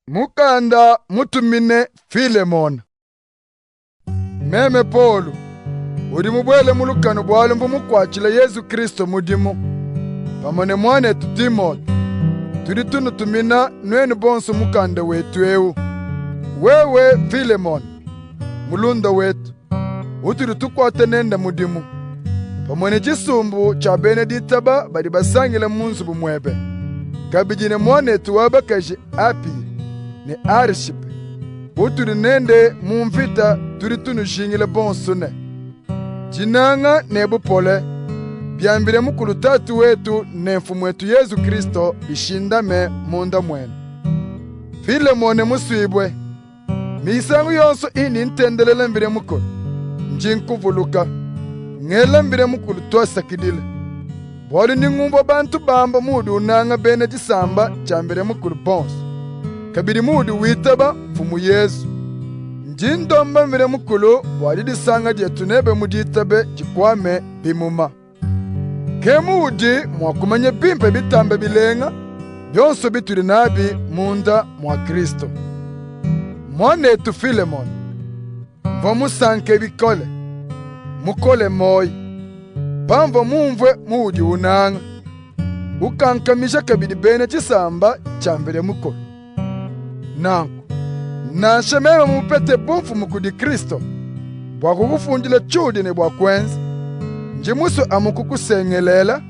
Mukanda mutumine Filemona. Meme Polu, udi mubuele mu lukanu bualu mvua mukuatshile Yezu Kristo mudimu, pamue ne muanetu Timote, tudi tunutumina nuenu bonso mukanda wetu eu. Wewe Filemona, mulunda wetu, utudi tukuata nende mudimu, pamue ne tshisumbu tshia bena ditaba badi basangila mu nzubu muebe, kabidi ne muanetu wa bakaji Apiya ne Arshipe, utudi nende mu mvita, tudi tunujingila bonso ne, dinanga ne bupole bia Mvidi Mukulu Tatu wetu ne Mfumuetu Yezu Kristo bishindame munda muenu. Filemone musuibue, Misangu yonso indi ntendelela Mvidi Mukulu, ndi nkuvuluka, ngela Mvidi Mukulu tuasakidila. Bualu ndi ngumvua bantu bamba muudi unanga bena tshisamba tshia Mvidi Mukulu bonsu, kabidi muudi witaba Mfumu Yezu. Ndi ndomba Mvidi Mukulu bua didisanga dietu nebe mu ditaba dikuame bimuma. Ke muudi mua kumanya bimpe bitambe bilenga bionso bitudi nabi munda mua Kristo. Muanetu Filemone, mvua musanke bikole, mukole muoyi, pamvua mumvue muudi unanga, ukankamija kabidi bena tshisamba tshia Mvidi Mukulu. Nanku, nansha meme mupete bumfumu kudi Kristo bua kukufundila tshiudi ne bua kuenza, ndi musue amu kukusengelela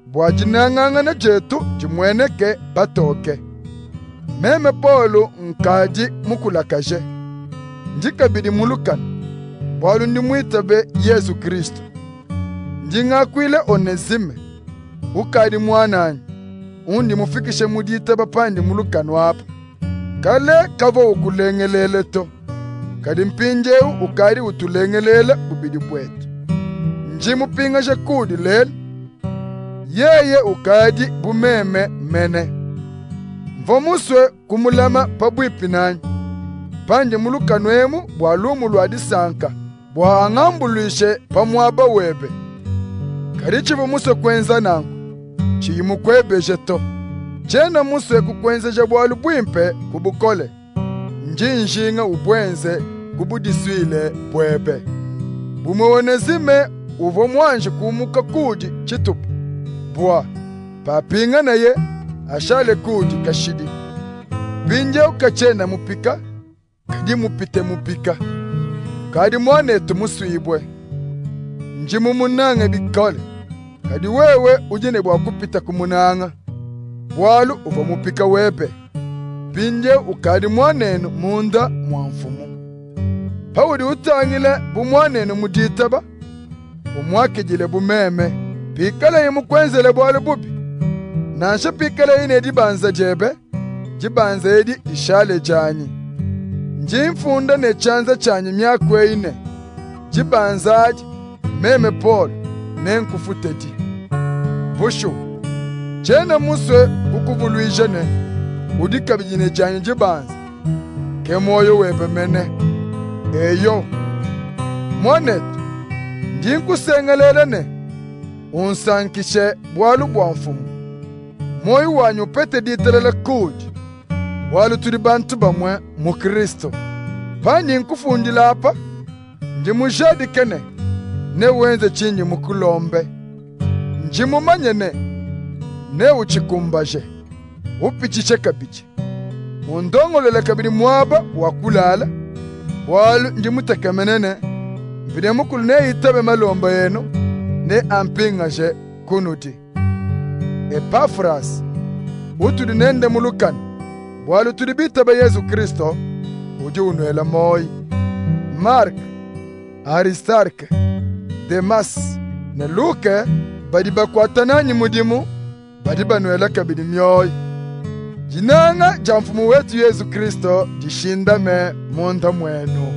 bua dinangangana dietu dimueneke patoke. Meme Polu nkadi mukulakaje, ndi kabidi mu lukanu, bualu ndi muitabe Yezu Kristo. Ndi ngakuila Onezime, ukadi muananyi, undi mufikishe mu ditaba pandi mu lukanu apa. Kale kavua ukulengelela to, kadi mpindiewu ukadi utulengelela bubidi buetu. Ndi mupingaje kuudi lelu, yeye ukadi bu meme mene. Mvua musue kumulama pabuipi nanyi, pandi mu lukanu emu bua lumu lua disanka, bua angambuluishe pa muaba webe. Kadi tshivua musue kuenza nanku, tshiyi mukuebeje to. Tshiena musue kukuenzeja bualu buimpe ku bukole. Ndi njinga ubuenze ku budisuile buebe. Bumue Onezime uvua muanji kumuka kuudi tshitupa, bua papinganaye ashale kuudi kashidi. Mpindieu katshiena mupika, kadi mupite mupika. Kadi muanetu musuibue, ndi mumunange bikole, kadi wewe udi ne bua kupita kumunanga, bualu uvua mupika webe, mpindieu ukadi muanenu munda mua Mfumu. Paudi utangila bu muanenu mu ditaba, umuakidile bu meme. Pikalaye mukuenzele bualu bubi, nansha pikalaye ne dibanza diebe, dibanza edi dishale dianyi. Ndi mfunda ne tshianza tshianyi miaku eyi ne, dibanza adi, meme Polu, nenkufutedi. Bushuwa, tshiena musue kukuvuluija ne, udi kabidi ne dianyi dibanza, ke muoyo webe mene. Eyo, muanetu, ndi nkusengelela ne, unsankishe bualu bua Mfumu. Muoyo wanyi upete ditalala kuudi, bualu tudi bantu bamue mu Kristo. Pandi nkufundila apa, ndi mujadike ne, newenze tshindi mukulombe. Ndi mumanye ne, neutshikumbaje, upitshishe kabidi. Undongolole kabidi muaba wa kulala, bualu ndi mutekemene ne, Mvidi Mukulu neitabe malomba enu, neampingaje kunudi. Epafrase, utudi nende mu lukanu, bualu tudi bitabe Yezu Kristo, udi unuela muoyi. Mark, Aristarke, Demase ne Luke badi bakuata nanyi mudimu, badi banuela kabidi mioyi. Dinanga dia Mfumu wetu Yezu Kristo dishindame munda muenu.